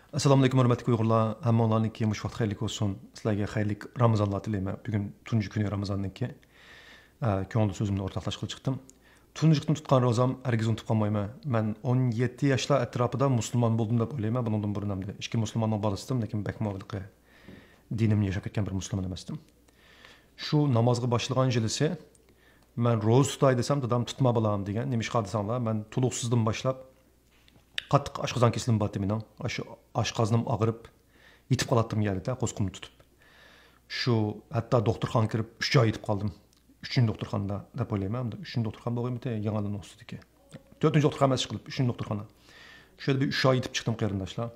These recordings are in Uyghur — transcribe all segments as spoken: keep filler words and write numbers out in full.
ئەسسالامۇئەلەيكۇم، ھۆرمەتلىك ئۇيغۇرلار. ھەممىڭلارنىڭكى مۇشۇ ۋاقىت خەيرلىك بولسۇن. سىلەرگە خەيرلىك رامىزانلار تىلەيمەن. بۈگۈن تۇنجى كۈنى رامىزاننىڭكى. ئە، كۆڭۈل سۆزۈمنى ئورتاقلاشقىلى چىقتىم. تۇنجى قېتىم تۇتقان روزام ھەرگىز ئۇنتۇپ قالمايمەن. مەن ئون يەتتە ياشلار ئەتراپىدا مۇسۇلمان بولدۇم دەپ ئويلايمەن. بۇنىڭدىن بۇرۇن ئەمدى ئىككى مۇسۇلماننىڭ بالىسىدىم، لېكىن بەكمۇ ھېلىقى دىنىمنى ياشاپ كەتكەن بىر مۇسۇلمان ئەمەستىم. شۇ نامازغا باشلىغان يىلىسى مەن روزا تۇتاي دېسەم، دادام تۇتما بالام دېگەن. نېمىشقا دېسەڭلار، مەن تولۇقسىزدىن باشلاپ قاتتىق ئاشقازان كېسىلىم بارتى مېنىڭ. ئاشۇ ئاشقازىنىم ئاغرىپ، يېتىپ قالاتتىم يەردە، قورسىقىمنى تۇتۇپ. شۇ ھەتتا دوختۇرخانىغا كىرىپ، ئۈچ ئاي يېتىپ قالدىم. ئۈچىنچى دوختۇرخانىدا دەپ ئويلايمەن. ئەمدى ئۈچىنچى دوختۇرخانا بولغىيمىتى، يېڭىلىنىڭ ئۈستىدىكى. تۆتىنچى دوختۇرخانا ئەمەس، ئىشقىلىپ، ئۈچىنچى دوختۇرخانا. شۇ يەردە بىر ئۈچ ئاي يېتىپ چىقتىم، قېرىنداشلار.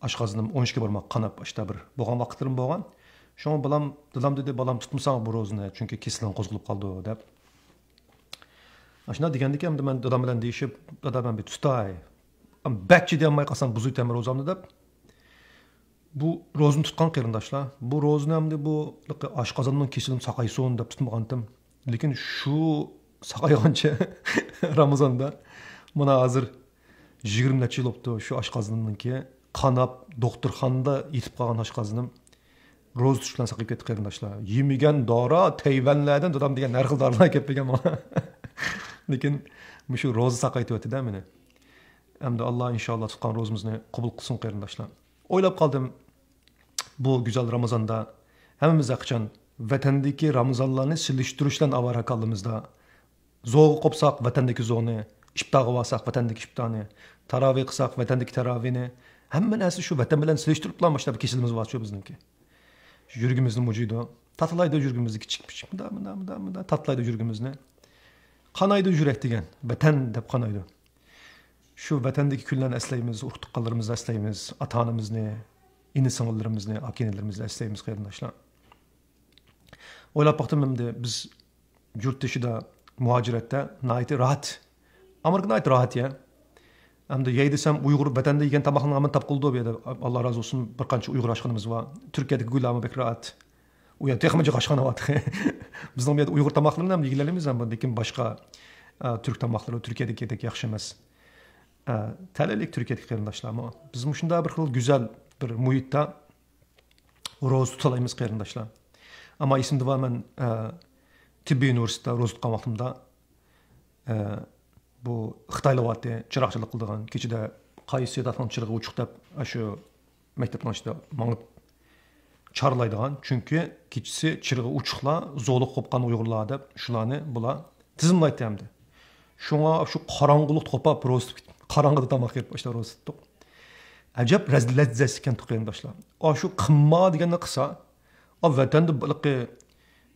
ئاشقازىنىم ئون ئىككى بارماق قاناپ، ئاشتا بىر بولغان ۋاقىتلىرىم بولغان. شۇڭا بالام، دادام دېدى، بالام، تۇتمىساڭ بۇ روزىنى، چۈنكى كېسىلىڭ قوزغىلىپ قالىدۇ، دەپ. ئاشۇنداق دېگەندىكىن، ئەمدى مەن دادام بىلەن دېيىشىپ، دادام، مەن بىر تۇتاي. بەك چىدىيالماي قالسام، بۇزۇۋېتەرمەن روزامنى، دەپ. بۇ روزىنى تۇتقان، قېرىنداشلار. بۇ روزىنى ئەمدى بۇ ئاشقازاننىڭ كېسىلىنى ساقايسۇن دەپ تۇتمىغانتىم. لېكىن شۇ ساقايغانچە رامىزاندا، مانا ھازىر يىگىرمە نەچچە يىل بوپتۇ، شۇ ئاشقازىنىمنىڭكى قاناپ، دوختۇرخانىدا يېتىپ قالغان ئاشقازىنىم روزا تۇتۇش بىلەن ساقىيىپ كەتتى، قېرىنداشلار. يېمىگەن دورا، تەيۋەنلەردىن دادام دېگەن ھەر خىل دورىلار كەپ بەرگەن ماڭا. لېكىن مۇشۇ روزا ساقايتىۋەتتى-دە مېنى. ئەمدى ئاللا ئىنشاللا تۇتقان روزىمىزنى قوبۇل قىلسۇن، قېرىنداشلار. ئويلاپ قالدىم، بۇ گۈزەل رامىزاندا ھەممىمىز ھەرقاچان ۋەتەندىكى رامىزانلارنى سېلىشتۇرۇش بىلەن ئاۋارە ھالىمىزدا، زوغا قوپساق ۋەتەندىكى زونى، ئىپتارغا بارساق ۋەتەندىكى ئىپتارنى، تاراۋى قىلساق ۋەتەندىكى تاراۋىنى، ھەممە نەرسە شۇ ۋەتەن بىلەن سېلىشتۇرۇپلا ماشۇنداق بىر كېسىلىمىز بارچۇ بىزنىڭكى. يۈرىكىمىزنى مۇجۇيدۇ. تاتىلايدۇ يۈرىكىمىزنى كىچىك پىچىك، مۇنداق، مۇنداق، مۇنداق، مۇنداق تاتىلايدۇ يۈرىكىمىزنى. قانايدۇ يۈرەك دېگەن، ۋەتەن دەپ قانايدۇ. شۇ ۋەتەندىكى كۈنلەرنى ئەسلەيمىز، ئۇرۇق تۇغقانلىرىمىزنى ئەسلەيمىز، ئاتا-ئانىمىزنى، ئىنى-سىڭىللىرىمىزنى، ئاكا-ئىنىلىرىمىزنى ئەسلەيمىز، قېرىنداشلار. ئويلاپ باقتىم ئەمدى، بىز يۇرت تېشىدا، مۇھاجىرەتتە ناھايىتى راھەت. ئامېرىكا ناھايىتى راھەت يا. ئەمدى يەي دېسەم، ئۇيغۇر ۋەتەندە يېگەن تاماقنىڭ ھەممىنى تاپقىلىدۇ بۇ يەردە. ئاللا رازى بولسۇن، بىر قانچە ئۇيغۇر ئاشخانىمىز بار. تۈركىيەدىكى گۇيلارمۇ بەك راھەت. ئۇ يەر تېخىمۇ جىق ئاشخانا بار تېخى. بىزنىڭ بۇ يەردە ئۇيغۇر تاماقلىرىنى ھەم يېگىلەيمىز ھەم، لېكىن باشقا، ئە، تۈرك تاماقلىرى تۈركىيەدىكىدەك ياخشى ئەمەس. ئە، تەلەيلىك تۈركىيەدىكى قېرىنداشلارمۇ. بىز مۇشۇنداق بىر خىل گۈزەل بىر مۇھىتتا روزا تۇتالايمىز، قېرىنداشلار. ئەمما ئېسىمدە بار، مەن، ئە، تېببىي ئۇنىۋېرسىتېتتا روزا تۇتقان ۋاقتىمدا، ئە، بۇ خىتايلار بارتى، چىراغچىلىق قىلىدىغان، كېچىدە قايسى تاغنىڭ چىرىغى ئوچۇق دەپ، ئاشۇ مەكتەپنىڭ ئىچىدە ماڭىپ چارلايدىغان. چۈنكى كېچىسى چىرىغى ئوچۇقلار زولۇق قوپقان ئۇيغۇرلار دەپ، شۇلارنى بۇلار تىزىملايتتى ئەمدى. شۇڭا شۇ قاراڭغۇلۇقتا قوپاپ روزا تۇتۇپ، قاراڭغۇدا تاماق يەپ، ئاشۇنداق روزا تۇتتۇق. ئەجەب رەز-، لەززەتلىك ئىكەن، قېرىنداشلار. ئاشۇ قىلما دېگەننى قىلسا، ئا، ۋەتەندە ھېلىقى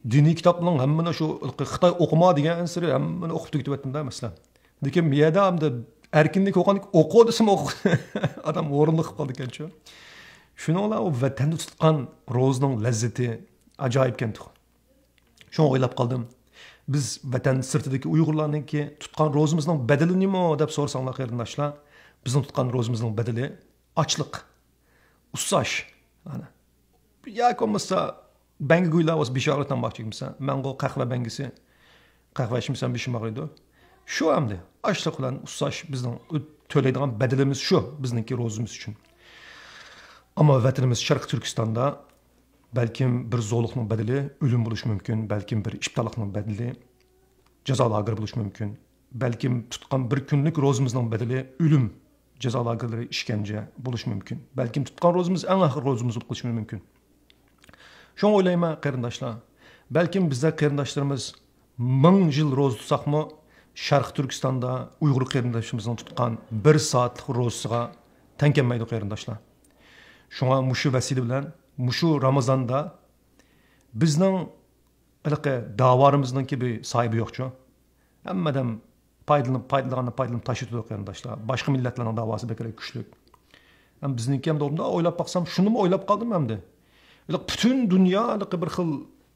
دىنىي كىتابنىڭ ھەممىنى شۇ ھېلىقى خىتاي ئوقۇما دېگەنسېرى ھەممىنى ئوقۇپ تۈگىتىۋەتتىم-دە، مەسىلەن. لېكىن بۇ يەردە ئەمدى ئەركىنلىك بولغاندىكىن ئوقۇ دېسىمۇ ئوقۇ-، ئادەم ھۇرۇنلۇق قىلىپ قالىدىكەنچۇ. شۇنىڭ بىلەن ئۇ ۋەتەندە تۇتقان روزىنىڭ لەززىتى ئاجايىپكەنتۇ. شۇڭا ئويلاپ قالدىم. بىز ۋەتەن سىرتىدىكى ئۇيغۇرلارنىڭكى تۇتقان روزىمىزنىڭ بەدىلى نېمە دەپ سورىساڭلار، قېرىنداشلار، بىزنىڭ تۇتقان روزىمىزنىڭ بەدىلى ئاچلىق، ئۇسساش. ئانا. ياكى بولمىسا، بەڭگە گۇيلا بولسا، بېشى ئاغرىيدۇ تاماق چېكمىسە. مەنغۇ قەھۋە بەڭگىسى، قەھۋە ئىچمىسەم بېشىم ئاغرىيدۇ. شۇ ئەمدى ئاچلىق بىلەن ئۇسساش بىزنىڭ ئۆ-، تۆلەيدىغان بەدىلىمىز شۇ، بىزنىڭكى روزىمىز ئۈچۈن. ئەمما ۋەتىنىمىز شەرقىي تۈركىستاندا بەلكىم بىر زولۇقنىڭ بەدىلى ئۆلۈم بولۇشى مۇمكىن، بەلكىم بىر ئىپتارلىقنىڭ بەدىلى جازا لاگېرى بولۇشى مۇمكىن. بەلكىم تۇتقان بىر كۈنلۈك روزىمىزنىڭ بەدىلى ئۆلۈم، جازا لاگېرلىرى، ئىشكەنجە بولۇشى مۇمكىن. بەلكىم تۇتقان روزىمىز ئەڭ ئاخىرقى روزىمىز بولۇپ قېلىشى مۇمكىن. شۇڭا ئويلايمەن، قېرىنداشلار، بەلكىم بىزدەك قېرىنداشلىرىمىز مىڭ يىل روزا تۇتساقمۇ، شەرقىي تۈركىستاندا ئۇيغۇر قېرىنداشلىرىمىزنىڭ تۇتقان بىر سائەتلىك روزىسىغا تەڭ كەلمەيدۇ، قېرىنداشلار. شۇڭا مۇشۇ ۋەسىلە بىلەن مۇشۇ رامىزاندا بىزنىڭ ھېلىقى داۋالىرىمىزنىڭكى بىر ساھىبى يوقچۇ. ھەممە ئادەم پايدىلىنىپ، پايدىلىغاننى پايدىلىنىپ تاشلىتىدۇ، قېرىنداشلار. باشقا مىللەتلەرنىڭ داۋاسى بەكرەك كۈچلۈك. ھەم بىزنىڭكى ھەم ئويلاپ باقسام، شۇنىمۇ ئويلاپ قالدىم ئەمدى. ھېلىقى پۈتۈن دۇنيا ھېلىقى بىر خىل،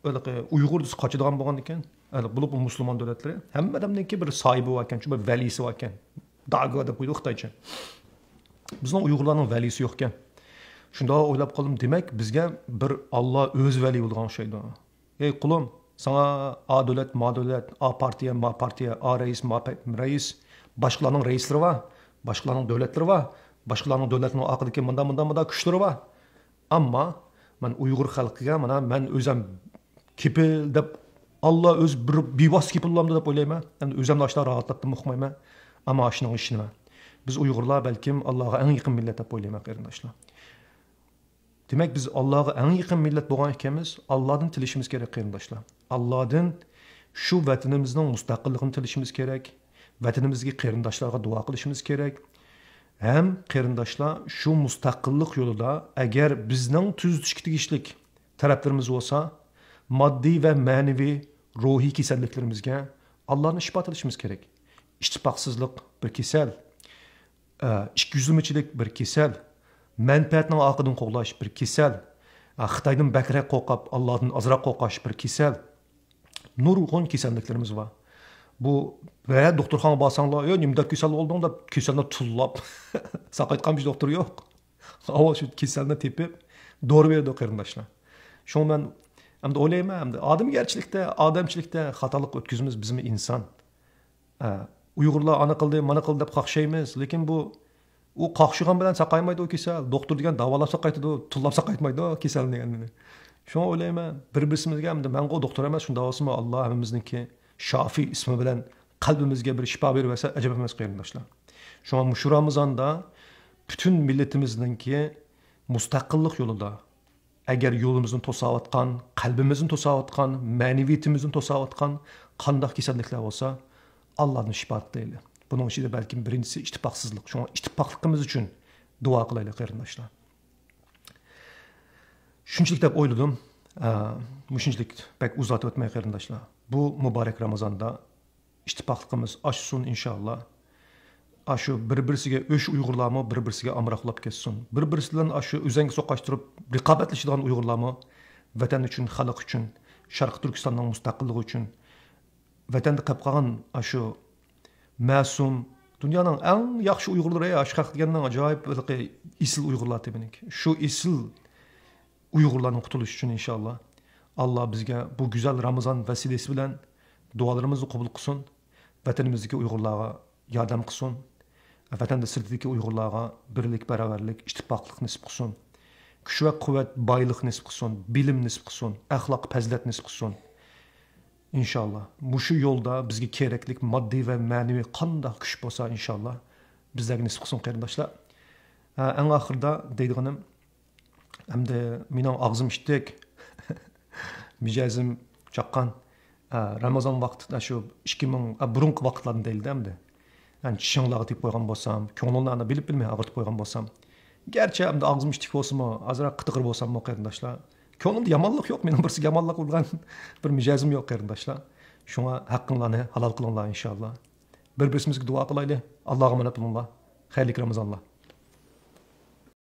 ھېلىقى ئۇيغۇر دېسە قاچىدىغان بولغاندىكەن. ھېلىقى بولۇپمۇ مۇسۇلمان دۆلەتلىرى. ھەممە ئادەمنىڭكى بىر ساھىبى باركەنچۇ، بىر ۋەلىسى باركەن. داگو دەپ قويىدۇ خىتايچە. بىزنىڭ ئۇيغۇرلارنىڭ ۋەلىسى يوقكەن. شۇنداق ئويلاپ قالدىم، دېمەك، بىزگە بىر ئاللا ئۆزى ۋەلى بولغان ئوخشايدۇ. ئەي قۇلۇم، ساڭا ئا دۆلەت، ما دۆلەت، ئا پارتىيە، ما پارتىيە، ئا رەئىس، ما پە-، رەئىس، باشقىلارنىڭ رەئىسلىرى بار، باشقىلارنىڭ دۆلەتلىرى بار، باشقىلارنىڭ دۆلەتنىڭ ئارقىدىكى مۇنداق، مۇنداق، مۇنداق كۈچلىرى بار. ئەمما مەن ئۇيغۇر خەلقىگە مانا مەن ئۆزۈم كېپىل دەپ، ئاللا ئۆزى بىر بىۋاسىتە كېپىل بولامدۇ دەپ ئويلايمەن. ئەمدى ئۆزۈمنى ئاشۇنداق راھاتلاتتىمۇ ئۇقمايمەن. ئەمما ئاشۇنىڭغا ئىشىنىمەن. بىز ئۇيغۇرلار بەلكىم ئاللاغا ئەڭ يېقىن مىللەت دەپ ئويلايمەن، قېرىنداشلار. دېمەك، بىز ئاللاغا ئەڭ يېقىن مىللەت بولغان ئىكەنمىز، ئاللادىن تىلىشىمىز كېرەك، قېرىنداشلار. ئاللادىن شۇ ۋەتىنىمىزنىڭ مۇستەقىللىقىنى تىلىشىمىز كېرەك، ۋەتىنىمىزدىكى قېرىنداشلارغا دۇئا قىلىشىمىز كېرەك. ھەم قېرىنداشلار، شۇ مۇستەقىللىق يولىدا ئەگەر بىزنىڭ تۈزىتىشكە تېگىشلىك تەرەپلىرىمىز بولسا، ماددىي ۋە مەنىۋى، روھىي كېسەللىكلىرىمىزگە ئاللانى شىپا تىلىشىمىز كېرەك. ئىتتىپاقسىزلىق بىر كېسەل، ئە، ئىككىيۈزلىمىچىلىك بىر كېسەل، مەنپەئەتنىڭ ئارقىدىن قوغلاش بىر كېسەل، ئە، خىتايدىن بەكرەك قورقۇپ، ئاللادىن ئازراق قورقاش بىر كېسەل. نۇرغۇن كېسەللىكلىرىمىز بار. بۇ ۋە دوختۇرخانىغا بارساڭلار، يا نېمىدەك كېسەل بولدۇڭ دەپ كېسەلنى تىللاپ ساقايتقان بىر دوختۇر يوق. ئاۋۋال شۇ كېسەلنى تېپىپ، دورا بېرىدۇ قېرىنداشلار. شۇڭا مەن ئەمدى ئويلايمەن، ئەمدى ئادەمگەرچىلىكتە، ئادەمچىلىكتە خاتالىق ئۆتكۈزىمىز، بىزمۇ ئىنسان. ئە، ئۇيغۇرلار ئانا قىلدى، مانا قىلدى دەپ قاقشايمىز، لېكىن بۇ، ئۇ قاقشىغان بىلەن ساقايمايدۇ ئۇ كېسەل. دوختۇر دېگەن داۋالاپ ساقايتىدۇ، تىللاپ ساقايتمايدۇ كېسەلنى دېگەننى. شۇڭا ئويلايمەن، بىر-بىرسىمىزگە ئەمدى مەنغۇ دوختۇر ئەمەس، شۇنداق بولسىمۇ ئاللا ھەممىمىزنىڭكى شافىي ئىسمى بىلەن قەلبىمىزگە بىر شىپا بېرىۋەرسە ئەجەب ئەمەس قېرىنداشلار. شۇڭا مۇشۇ رامىزاندا پۈتۈن مىللىتىمىزنىڭكى مۇستەقىللىق يولىدا، ئەگەر يولىمىزنى توساۋاتقان، قەلبىمىزنى توساۋاتقان، مەنىۋىيىتىمىزنى توساۋاتقان قانداق كېسەللىكلەر بولسا، ئاللادىن شىپا تىلەيلى. بۇنىڭ ئىچىدە بەلكىم بىرىنچىسى ئىتتىپاقسىزلىق. شۇڭا ئىتتىپاقلىقىمىز ئۈچۈن دۇئا قىلايلى قېرىنداشلار. شۇنچىلىك دەپ ئويلىدىم. ئە، مۇشۇنچىلىك بەك ئۇزارتىۋەتمەي قېرىنداشلار. بۇ مۇبارەك رامىزاندا ئىتتىپاقلىقىمىز ئاشسۇن ئىنشاللا. ئاشۇ بىر-بىرسىگە ئۆچ ئۇيغۇرلارمۇ بىر-بىرسىگە ئامراقلاپ كەتسۇن. بىر-بىرسى بىلەن ئاشۇ ئۆزەڭگە سوقاشتۇرۇپ رىقابەتلىشىدىغان ئۇيغۇرلارمۇ ۋەتەن ئۈچۈن، خەلق ئۈچۈن، شەرقىي تۈركىستاننىڭ مۇستەقىللىقى ئۈچۈن، ۋەتەندە قېلىپ قالغان ئاشۇ مەسۇم، دۇنيانىڭ ئەڭ ياخشى ئۇيغۇرلىرى، ئاشۇ خەق دېگەننىڭ ئاجايىپ ھېلىقى ئېسىل ئۇيغۇرلار تېبىنىك. شۇ ئېسىل ئۇيغۇرلارنىڭ قۇتۇلۇشى ئۈچۈن ئىنشاللا. ئاللا بىزگە بۇ گۈزەل رامىزان ۋەسىلىسى بىلەن دۇئالىرىمىزنى قوبۇل قىلسۇن. ۋەتىنىمىزدىكى ئۇيغۇرلارغا ياردەم قىلسۇن. ۋەتەندە سىرتىدىكى ئۇيغۇرلارغا بىرلىك، باراۋەرلىك، ئىتتىپاقلىق نېسىپ قىلسۇن. كۈچ ۋە قۇۋۋەت، بايلىق نېسىپ قىلسۇن. بىلىم نېسىپ قىلسۇن. ئەخلاق، پەزىلەت نېسىپ قىلسۇن. ئىنشاللا. مۇشۇ يولدا بىزگە كېرەكلىك ماددىي ۋە مەنىۋى قانداق كۈچ بولسا، ئىنشاللا، بىزلەرگە نېسىپ قىلسۇن، قېرىنداشلار. ئە، ئەڭ ئاخىرىدا دەيدىغىنىم، ئەمدى مېنىڭ ئاغزىم ئىتتىك. مىجەزىم چاققان. ئە، رامىزان ۋاقتىدا شۇ ئىككى مىڭ، ئە، بۇرۇنقى ۋاقىتلارنى دەيلى ئەمدى. يەنى چىشىڭلارغا تېگىپ قويغان بولسام، كۆڭلۈڭلارنى بىلىپ بىلمەي ئاغرىتىپ قويغان بولسام، گەرچە ئەمدى ئاغزىم ئىتتىك بولسىمۇ، ئازراق قىتىقىر بولساممۇ قېرىنداشلار، كۆڭلۈمدە يامانلىق يوق، مېنىڭ بىرسىگە يامانلىق قىلىدىغان بىر مىجەزىم يوق قېرىنداشلار. شۇڭا ھەققىڭلارنى ھالال قىلىڭلار ئىنشاللا. بىر-بىرسىمىزگە دۇئا قىلايلى. ئاللاغا ئامانەت بولۇڭلار. خەيرلىك رامىزانلار.